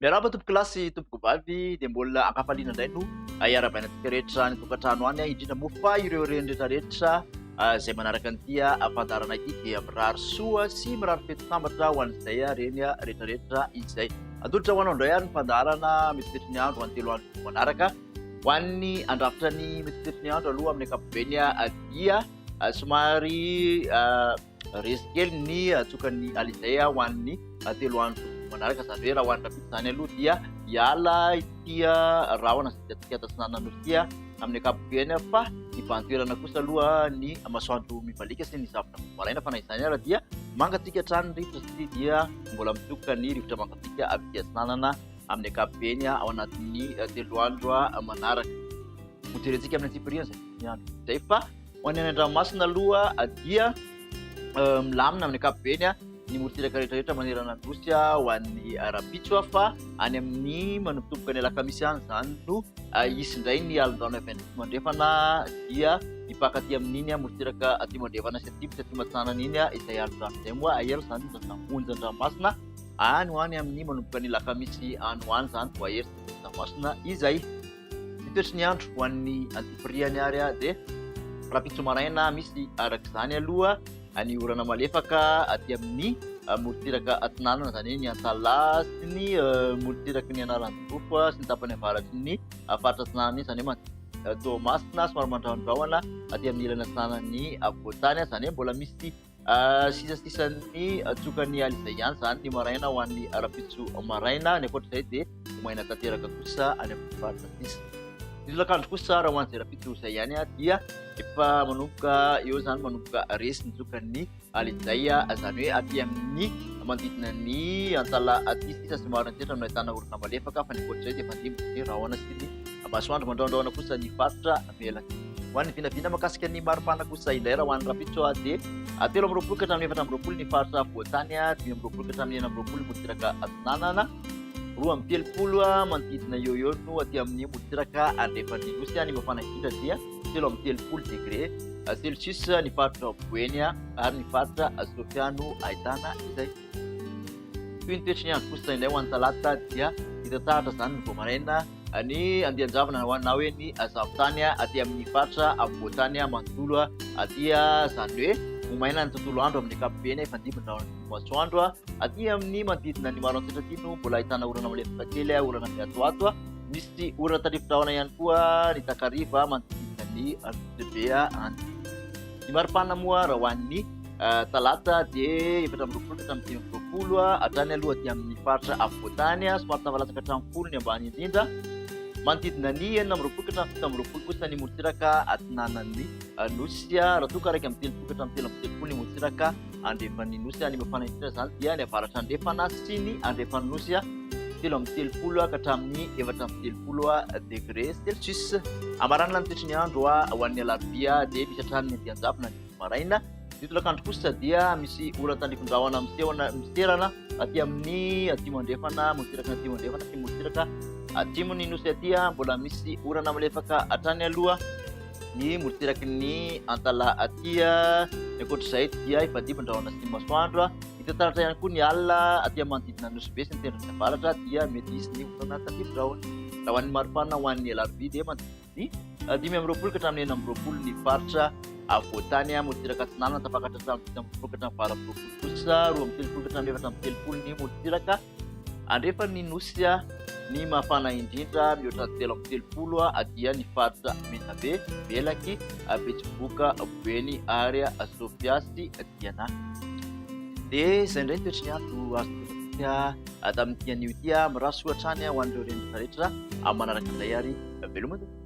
Miarahaba tompokolahy sy tompokovavy dia mbola ankafaliana indray no hiarahabaina antsika rehetra any an-tokantrano any, indrindra moa fa ireo reny rehetra rehetra izay manaraka an'ity fandaharana ity dia mirary soa sy mirary fety sambatra ho an'izay reny rehetra rehetra izay. Atolotra ho anao indray ary ny fandaharana mety toetry ny andro ho an'ny 3 andro manaraka. Ho an'ny handrafitra ny mety toetry ny andro aloha amin'ny ankapobeny dia somary resy kely ny tsokan'ny Alizay ho an'ny 3 andro manaraka, izany hoe raha ho an'ny rahampitso izany aloha dia hiala ity rahona izay hitantsika ato atsinanana ity amin'ny ankapobeny fa hibahan-toerana kosa aloha ny masoandro mibaliaka sy ny zavona vao maraina, fa na izany ara dia mangatsiaka hatrany ny rivotra satria dia mbola mitsoka ny rivotra mangatsiaka avy aty atsinanana amin'ny ankapobeny ao anatin'ny 3 andro manaraka. Hojerentsika amin'ny antsipiriany izay ny andro izay fa ho an'ny any an-dranomasina aloha dia milamina amin'ny ankapobeny ny morontsiraka rehetra rehetra manerana ny Nosy ho an'ny rahampitso fa any amin'ny manombotomboka ny alakamisy any izany no hisy indray ny alin-drano avy any atsimo andrefana dia hipaka aty amin'iny morontsiraka atsimo andrefana sy atsimo sy atsimo atsinanana iny izay alin-drano izay moa hahery izany onjan-dranomasina any ho any amin'ny manomboka ny alakamisy any ho any izany vao hahery sy onjan-dranomasina izay. Ny toetry ny andro ho an'ny antsipiriany ary dia rahampitso maraina misy araka izany aloha ny orana malefaka aty amin'ny morontsiraka atsinanana, izany hoe ny Antalaha sy ny morontsiraky ny Analanjirofo sy ny tapany avaratry ny faritra atsinanana iny, izany hoe manodidina Toamasina, somary mandrahondrahona aty amin'ny ilany atsinanan'ny afovoan-tany, izany hoe mbola misy Sisasisan'ny tsokan'ny Alizay ihany izany ny maraina ho an'ny rahampitso maraina. Ny ankoatr'izay dia ho maina tanteraka kosa any amin'ny faritra sisa. Ny tolakandro kosa raha ho an'izay rahampitso izay ihany dia efa manomboka eo izany, manomboka resy ny tsokan'ny Alizay, izany hoe aty amin'ny manodidina ny Antalaha aty sisa somary nitsetra no ahitana orana malefaka fa ny ankoatr'izay dia efa mandimby ny rahona sy ny masoandro. Mandrahondrahona kosa ny faritra Melaky. Ho an'ny vinavina mahakasika ny maripana kosa indray raha ho an'ny rahampitso dia 23 ka hatramin'ny 24 ny faritra afovoan-tany, 25 ka hatramin'ny 26 ny morontsiraka atsinanana, 32 manodidina eo eo no aty amin'ny morontsiraka andrefan'ny Nosy. Ny mafana indrindra dia 33 degré celsius ny faritra Boeny ary ny faritra Sofia no ahitana izay. Toy ny toetry ny andro kosa indray ho an'ny talata dia hita taratra izany ny vao maraina ny andian-javona na hoe ny zavon-tany aty amin'ny faritra afovoan-tany manontolo aty, izany hoe ho maina ny tontolo andro amin'ny ankapobeny, hifandimby ny rahona sy ny masoandro. Aty amin'ny manodidina ny Maroantsetra aty no mbola ahitana orana malefaka kely, orana miatoato, misy orana tandrifin-drahona ihany koa ny takariva manodidina ny Nosy Be any. Ny maripana moa raha ho an'ny talata dia 24 ka hatramin'ny 25 hatrany aloha aty amin'ny faritra afovoan-tany, somary tafalatsaka hatramin'ny 10 ny ambany indrindra. Manodidina ny 26 ka hatramin'ny 27 kosa ny morontsiraka atsinanan'ny Nosy, raha toa ka 31 ka hatramin'ny 33 ny morontsiraka andrefan'ny Nosy. Ny mafana indrindra izany dia ny avaratra andrefana sy ny andrefan'ny Nosy, 33 ka hatramin'ny 34 degré celsius. Amaranana ny toetry ny andro ho an'ny alarobia dia misy hatrany ny andian-javona ny maraina. Ny tolakandro kosa dia misy ora tandrifin-drahona misehona miserana aty amin'ny atsimo andrefana, morontsiraka ny atsimo andrefana sy morontsiraka atsimo ny nosy aty. Mbola misy orana malefaka hatrany aloha ny morontsiraky ny Antalaha aty. Ny ankoatr'izay dia hifandimby-drahona sy masoandro. Hita taratra ihany koa ny alina aty amin'ny manodidina ny Nosy Be sy ny tendrony avaratra dia mety hisy ny orana tandrifin-drahona. Raha ho an'ny maripana ho an'ny alarobia dia manodidina ny 25 ka hatramin'ny 26 ny faritra afovoan-tany, morontsiraka atsinanana tafakatra hatramin'ny 27 ka hatramin'ny 28 kosa, 32 ka hatramin'ny 34 ny morontsiraka andrefan'ny Nosy. Ny mafana indrindra mihoatra ny 33 dia ny faritra Menabe, Melaky, Betsiboka, Boeny ary Sofia sy Diana. Dia izay indray ny toetry ny andro azo toerantsika tamin'ity anio ity. Mirary soa hatrany ho an'ireo reny rehetra manaraka indray ary veloma tompoko.